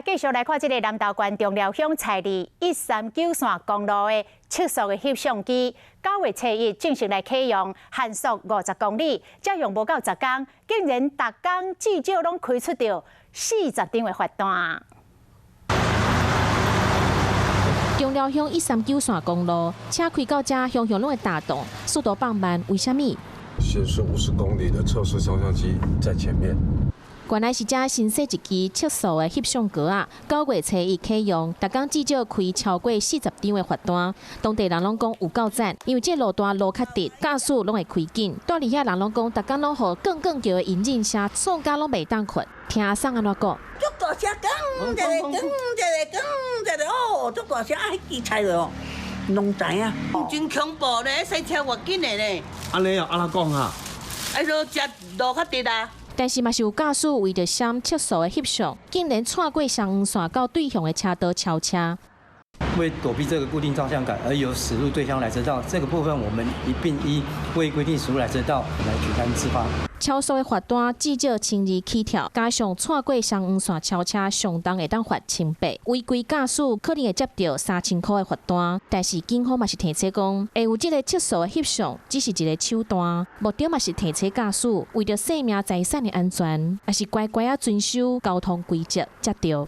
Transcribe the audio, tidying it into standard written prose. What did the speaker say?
繼續來看這个南投縣中寮鄉柴里139線公路的測速的翕相機，9月初1正式來啟用，限速50公里，才用無夠10工，竟然逐工至少攏開出著40張的罰單。中寮鄉139線公路，車開到遮，雄雄攏會打動，速度放慢，為啥物？限速50公里的測速照相機在前面。原來是遮新設一支測速的翕相機仔，9月初1啟用，逐工至少開超過40張的罰單。當地人攏講有夠讚，因為這路段路較直，駕駛攏會開緊。蹛佇遐人攏講，逐工攏予更更叫的引擎聲，爽甲攏袂當睏。聽阿桑按怎講？足大聲，咣一个，咣一个，咣一個，哦，足大聲啊！彼支菜落，攏知影。真恐怖咧，駛車偌緊的咧。按呢哦，按怎講啊？啊，說遮路較直啊。但是嘛是有駕駛為著閃測速的翕相，竟然竄過雙黃線到對向的車道超車。為躲避這個固定照相桿而有駛入對向來車道，這個部分我們一併依未規定駛入來車道來舉單制發。超速的罰單至少1200起跳，加上竄過雙黃線超車，上重會當罰1800，違規駕駛可能會接著3000箍的罰單。但是警方嘛是提醒講，會有這个測速的翕相，只是一个手段，目的嘛是提醒駕駛，為著生命財產的安全，也是乖乖仔遵守交通規則才對。